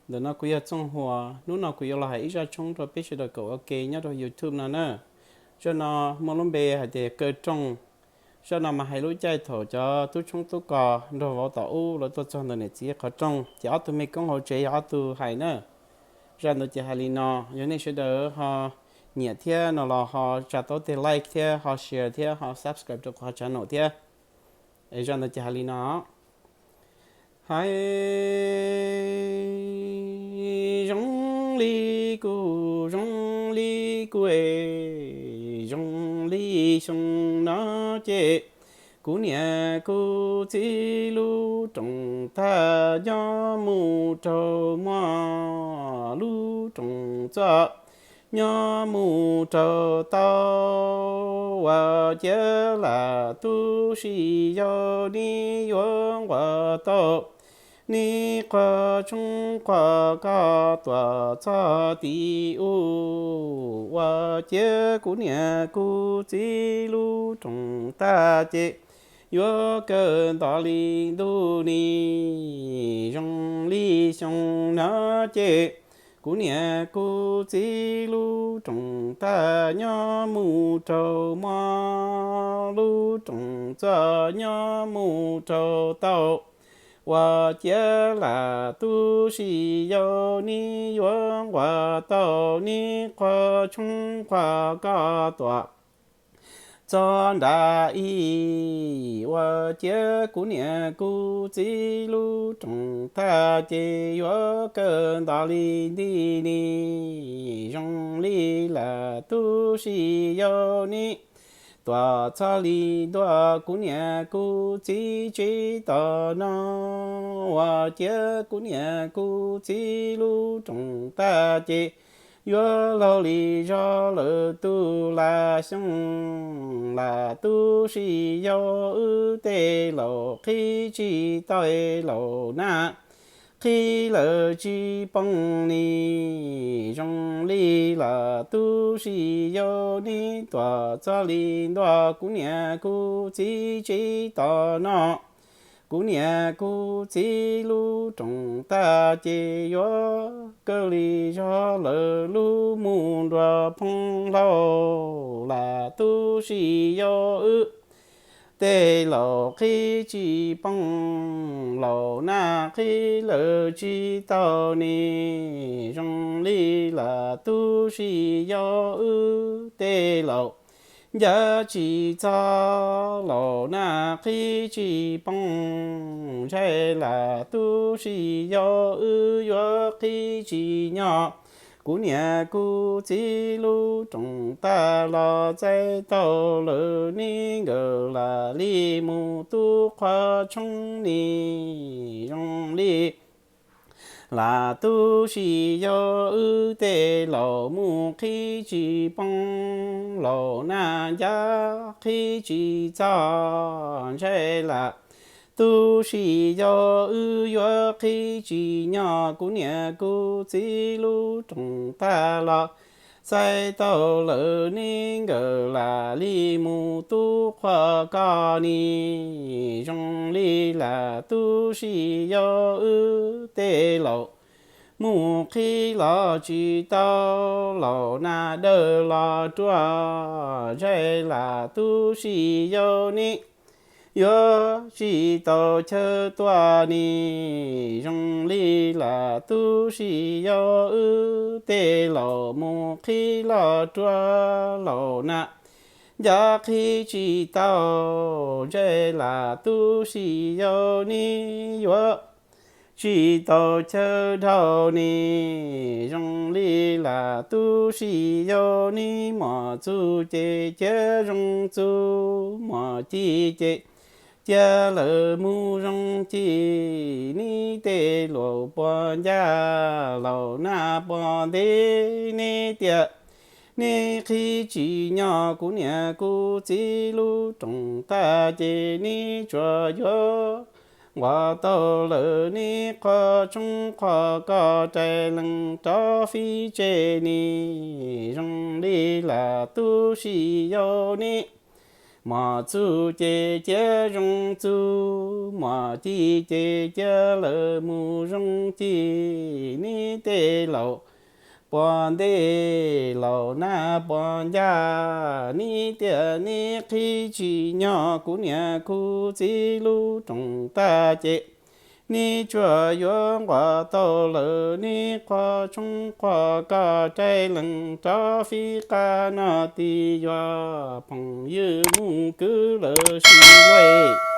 Ntawm no kuv yog Txooj Huas, hnub no kuv yuav los hais ib zaj tshoob rau peb sawv daws koom ua ke nyob rau YouTube no na. Zaj no muaj lub npe hais tias Kaw Rooj. Zaj no mas hais lub caij thaum cov tub tshoob tub kos nrog vauv tom ub lawv tuaj txog ntawm niam txiv qhov rooj, ces ob tug me koob hauv tsev yog ob tug hais na. Zaj ntawd ces hais li no, yog nej sawv daws ho nyiam thiab no los ho tsa tau tej like thiab ho share thiab ho subscribe rau kuv qhov channel thiab. Es zaj ntawd ces hais li no. Hais zoo li kuv, zoo li kuv es, zoo li xyoo no ces kuv niam kuv txiv lub rooj tag nyob mus rau muaj lub rooj txoj nyob mus rau tau, ua ciav lam tu si yog neb yuav nquas tau neb qhov tshoob qhov kos tuaj txog tim ub, ua ciav kuv niam kuv txiv lub rooj tag ces yuav kawg nto li ntuj ni. Zoo li xyoo no ces kuv niam kuv txiv lub rooj tag nyob mus rau muaj lub rooj txoj nyob mus rau tau, ua ciav lam tu si yog neb yuav nquas tau neb qhov tshoob qhov kos tuaj txog nram ib, ua ciav kuv niam kuv txiv lub rooj tag ces yuav kawg nto li ntuj ni. Zoo li lam tu si yog neb tuaj txog li ntua kuv niam kuv txiv tsev tom no, ua ciav kuv niam kuv txiv lub rooj tag ces yuav laug li zog lawm tus laj xyoo, lam tu si yog wb tej laus qhib tsis tau laus nag, qhib lawm tsis poob ni. Zoo li lam tu si yog neb tuaj txog li ntua kuv niam kuv txiv tsev tom no, kuv niam kuv txiv lub rooj tag ces yuav kawg li zog lawm lub mus nruas phoov hlau, lam tu si yog wb tej laus qhib tsis poob, laus nag qhib lawm tsis tau ni. Zoo li lam tu si yog wb tej laus ncav tsis txog, laus nag qhib tsis poob, ntshai lam tu si yog wb yuav qhib tsis nyob. Kuv niam kuv txiv lub rooj tag los txais tau lawm, neb nkawd lam li mus tu qhov tshoob ni. Zoo li lam tu si yog wb tej laus mus qhib tsis poob, laus nag ncav qhib tsis txog, ntshai lam tu si yog wb yuav qhib tsis nyob. Kuv niam kuv txiv lub rooj tag los txais tau lawm, neb nkawd lam li mus tu qhov kos ni. Zoo li lam tu si yog wb tej laus mus qhib los tsis tau, laus nag dawb los ruaj, ntshai lam tu si yog neb yuav tsis tau chaw tuaj ni. Zoo li lam tu si yog wb tej laus mus qhib los ruaj, laus nag ncav qhib tsis tau, ntshai lam tu si yog neb yuav tsis tau chaw dhau ni. Zoo li lam tu si yog neb muaj txuj ces cia zoo txuj, muaj ci ces cia lawv mus zoo ci. Neb tej laus puas ncaj, laus nag puas ntev, neb tias neb qhib tsis nyob. Kuv niam kuv txiv lub rooj tag ces neb tsuas yuav nquas tau lawm, neb qhov tshoob qhov kos rais lees rov fij tseg ni. Zoo li lam tu si yog neb Mos txuj ces cia zoo txuj, mos ci ces cia lawv mus zoo ci. Neb tej laus puas ntej, laus nab puas ncaj, neb tias neb qhib tsis nyog kuv niam kuv txiv lub rooj tag ces neb tsuas yuav nquas tau lawm neb qhov tshoob qhov koj, raws lees rov fij qab no ti yuav phoom ywj mus kwv lawm sib luag.